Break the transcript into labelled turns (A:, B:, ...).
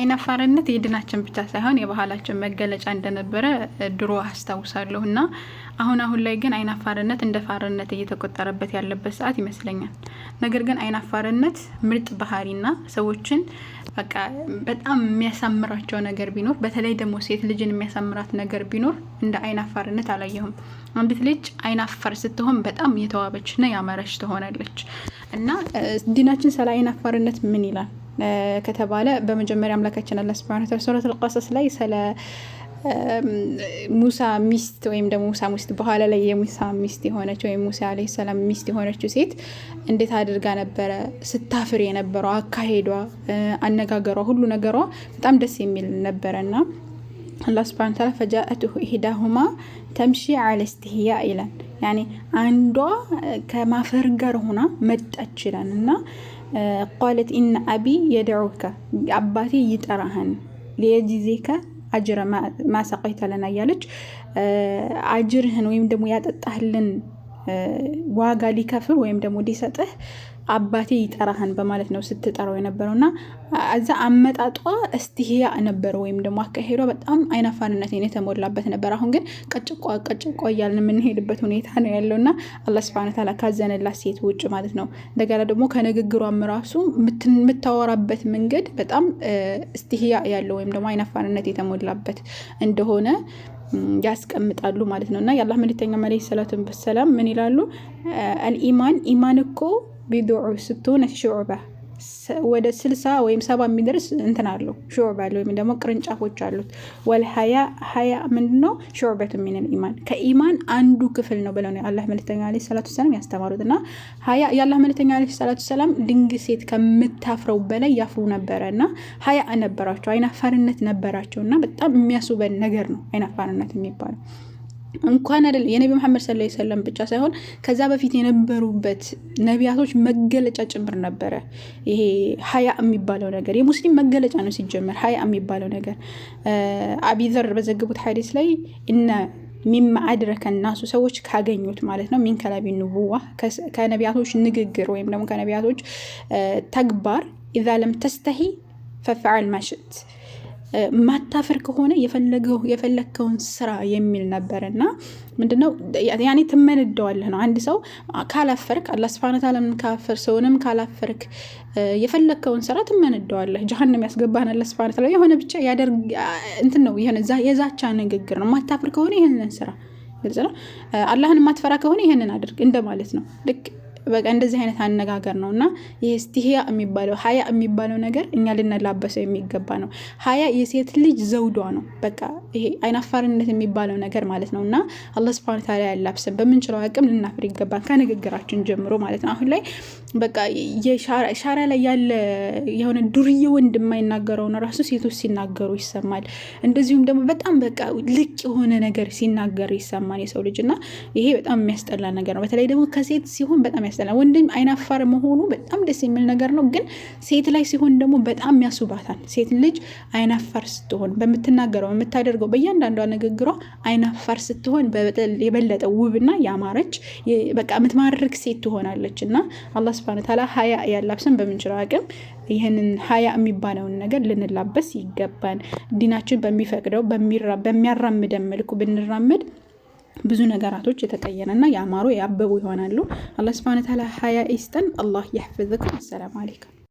A: አይናፋርነት የድናችን ብቻ ሳይሆን የባህላችን መገለጫ እንደነበረ ድሮ አስታውሳለሁ። እና አሁን አሁን ላይ ግን አይናፋርነት እንደ ፋርነት እየተቆጠረበት ያለበት ሰዓት ይመስለኛል። ነገር ግን አይናፋርነት ምርጥ ባህሪና ሰዎችን በቃ በጣም የሚያሳምራቸው ነገር ቢኖር፣ በተለይ ደግሞ ሴት ልጅን የሚያሳምራት ነገር ቢኖር እንደ አይናፋርነት አላየሁም። አንዲት ልጅ አይናፋር ስትሆን በጣም የተዋበችና ያማረች ትሆናለች። እና ዲናችን ስለ አይናፋርነት ምን ይላል ከተባለ፣ በመጀመሪያ አምላካችን አላህ ሱብሃነሁ ወተዓላ ሱረቱል ቀሰስ ላይ ስለ ሙሳ ሚስት ወይም ደግሞ ሙሳ ሚስት፣ በኋላ ላይ የሙሳ ሚስት የሆነች ወይም ሙሳ ዓለይሂ ሰላም ሚስት የሆነችው ሴት እንዴት አድርጋ ነበረ ስታፍር የነበረው፣ አካሄዷ፣ አነጋገሯ፣ ሁሉ ነገሯ በጣም ደስ የሚል ነበረ። እና አላህ ሱብሃነሁ ወተዓላ فجاءته إحداهما تمشي على استحياء ይላል። ያኔ አንዷ ከማፈር ጋር ሆና መጣች ይላል። እና قالت إن أبي يدعوك፣ አባቴ ይጠራህን፣ ليجزيك أجر ما سقيت لنا እያለች፣ አጅርህን ወይም ደግሞ ያጠጣህልን ዋጋ ሊከፍል ወይም ደግሞ ሊሰጥህ አባቴ ይጠራህን በማለት ነው ስትጠራው የነበረው። እና እዛ አመጣጧ استحياء ነበረ ወይም ደግሞ አካሄዷ በጣም አይናፋርነት የተሞላበት ነበር። አሁን ግን ቀጭቋ ቀጭቋ እያልን የምንሄድበት ሁኔታ ነው ያለው እና አላህ ስብሐነ ወተዓላ ካዘነላት ሴት ውጭ ማለት ነው። እንደገና ደግሞ ከንግግሯም ራሱ የምታወራበት መንገድ በጣም استحياء ያለው ወይም ደግሞ አይናፋርነት የተሞላበት እንደሆነ ያስቀምጣሉ ማለት ነው። እና የአላህ መልእክተኛ ዓለይሂ ሰላቱ ወሰላም ምን ይላሉ? الإيمان፣ ኢማን እኮ بضع وستون شعبة፣ ወደ 60 ወይም 70 የሚደርስ እንትን አለው፣ شعبة አለው ወይም ደግሞ ቅርንጫፎች አሉት። والحياء፣ ሀያ ምንድን ነው? شعبة من الإيمان፣ ከኢማን አንዱ ክፍል ነው ብለው ነው የአላህ መልእክተኛ ዓለይሂ ሰላቱ ወሰላም ያስተማሩት። እና ሀያ፣ የአላህ መልእክተኛ ዓለይሂ ሰላቱ ወሰላም ድንግል ሴት ከምታፍረው በላይ ያፍሩ ነበረ። እና ሀያ ነበራቸው፣ አይናፋርነት ነበራቸው። እና በጣም የሚያስውበን ነገር ነው አይናፋርነት የሚባለው። እንኳን አይደል የነቢ መሐመድ ሰለላሁ ዐለይሂ ወሰለም ብቻ ሳይሆን ከዛ በፊት የነበሩበት ነቢያቶች መገለጫ ጭምር ነበረ። ይሄ ሀያ የሚባለው ነገር የሙስሊም መገለጫ ነው ሲጀመር ሀያ የሚባለው ነገር። አቢዘር በዘገቡት ሐዲስ ላይ إن مما أدرك الناس፣ ሰዎች ካገኙት ማለት ነው፣ من كلام النبوة፣ ከነቢያቶች ንግግር ወይም ደግሞ ከነቢያቶች ተግባር፣ إذا لم تستح فافعل ما شئت፣ ማታፍር ከሆነ የፈለግከውን ስራ የሚል ነበር። እና ምንድነው፣ ያኔ ትመነደዋለህ ነው። አንድ ሰው ካላፈርክ፣ አላህ ስብሐነ ወተዓላን ካፈር፣ ሰውንም ካላፈርክ የፈለግከውን ስራ ትመነደዋለህ። ጀሀነም ያስገባህን አላህ ስብሐነ ወተዓላ የሆነ ብቻ ያደርግ እንትን ነው፣ የሆነ የዛቻ ንግግር ነው። ማታፍር ከሆነ ይህንን ስራ፣ ግልጽ ነው። አላህን የማትፈራ ከሆነ ይህንን አድርግ እንደማለት ነው። ልክ በቃ እንደዚህ አይነት አነጋገር ነው። እና ይህ استحياء የሚባለው፣ ሀያ የሚባለው ነገር እኛ ልንላበሰው የሚገባ ነው። ሀያ የሴት ልጅ ዘውዷ ነው። በቃ ይሄ አይናፋርነት የሚባለው ነገር ማለት ነው። እና አላህ ስብሐነ ወተዓላ ያላብሰን። በምንችለው አቅም ልናፍር ይገባል፣ ከንግግራችን ጀምሮ ማለት ነው። አሁን ላይ በቃ የሻራ ላይ ያለ የሆነ ዱርዬ ወንድ የማይናገረውን ራሱ ሴቶች ሲናገሩ ይሰማል። እንደዚሁም ደግሞ በጣም በቃ ልቅ የሆነ ነገር ሲናገር ይሰማል የሰው ልጅ። እና ይሄ በጣም የሚያስጠላ ነገር ነው። በተለይ ደግሞ ከሴት ሲሆን በጣም ያስጠላል። ወንድም አይናፋር መሆኑ በጣም ደስ የሚል ነገር ነው። ግን ሴት ላይ ሲሆን ደግሞ በጣም ያስውባታል። ሴት ልጅ አይናፋር ስትሆን በምትናገረው፣ በምታደርገው፣ በእያንዳንዷ ንግግሯ አይናፋር ስትሆን የበለጠ ውብና ያማረች፣ በቃ የምትማርክ ሴት ትሆናለች። እና አላህ ስብሐነ ወተዓላ ሀያ ያላብሰን። በምንችለው አቅም ይህንን ሀያ የሚባለውን ነገር ልንላበስ ይገባል። ዲናችን በሚፈቅደው፣ በሚያራምደን መልኩ ብንራመድ ብዙ ነገራቶች የተቀየረና ያማሩ ያበቡ ይሆናሉ። አላህ ስብሐነ ወተዓላ ሀያ ይስጠን። አላህ ያሕፍዝኩም። አሰላሙ አለይኩም።